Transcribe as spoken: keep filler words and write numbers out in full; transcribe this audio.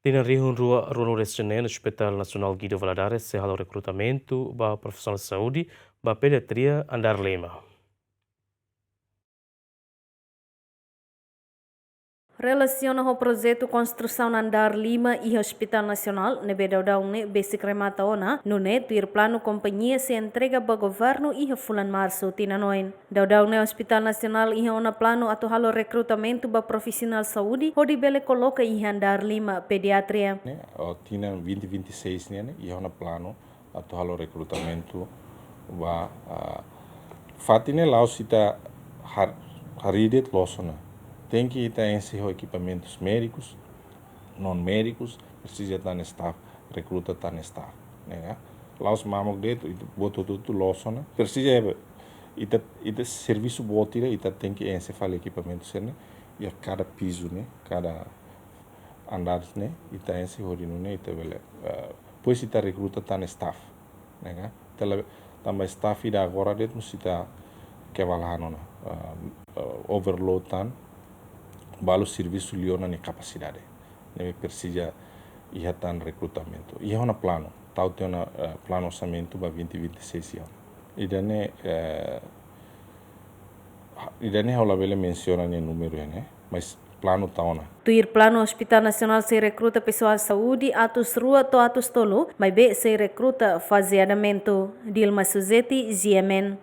Tinan rihun rua ruanulu-resin-neen, Hospital Nasionál Guido Valadares sei halo rekrutamentu ba profisionál saúde ba pediatria andár lima. Relasiona ho projetu konstrusaun andár lima iha Hospital Nasionál, ne'ebé daudaun ne'e besik remata ona, nune'e tuir planu kompañia sei entrega ba governu iha fulan Marsu tinan oin. Daudaun ne'e Hospital Nasionál iha ona planu atu halo rekrutamentu ba profisionál saúde hodi bele koloka iha andár lima pediatria. Ne'e, ó, tinan vinte vinte e seis nian ne'e, iha ona planu atu halo rekrutamentu ba, ah, fatin ne'e la'ós ita har-, harii de'it loos ona. Tenke ita enxe ho ekipamentus médikus, non-médikus, presiza tan staff, rekruta tan staff, ne'e ka? La'ós mamuk de'it, ita buat hotu-hotu loos ona. Presiza, eh, ita, ita servisu boot ida, ita tenke enxe fali ekipamentu sira-ne'e, iha kada pizu ne'e, kada andár ne'e, ita enxe hodi nune'e, ita bele, eh, depois ita rekruta tan staff, ne'e ka? Ita la, tanba staff ida agora de'it mós ita kebal han ona, eh, eh, overload tan, balu servisu liu ona nia kapasidade. Ne'ebé presiza iha tan rekrutamentu. Iha ona planu, tau tiha ona, eh, planu orsamentu ba vinte vinte e seis iha ona. Ida-ne'e, eh, ida-ne'e ha'u labele mensiona nia númeru iha ne'e, mas planu tau ona. Tuir planu, Hospital Nasionál sei rekruta pesoál saúde atus rua to'o atus tolu, maibé sei rekruta fazeadamente. Dilma Suzeti, G M N.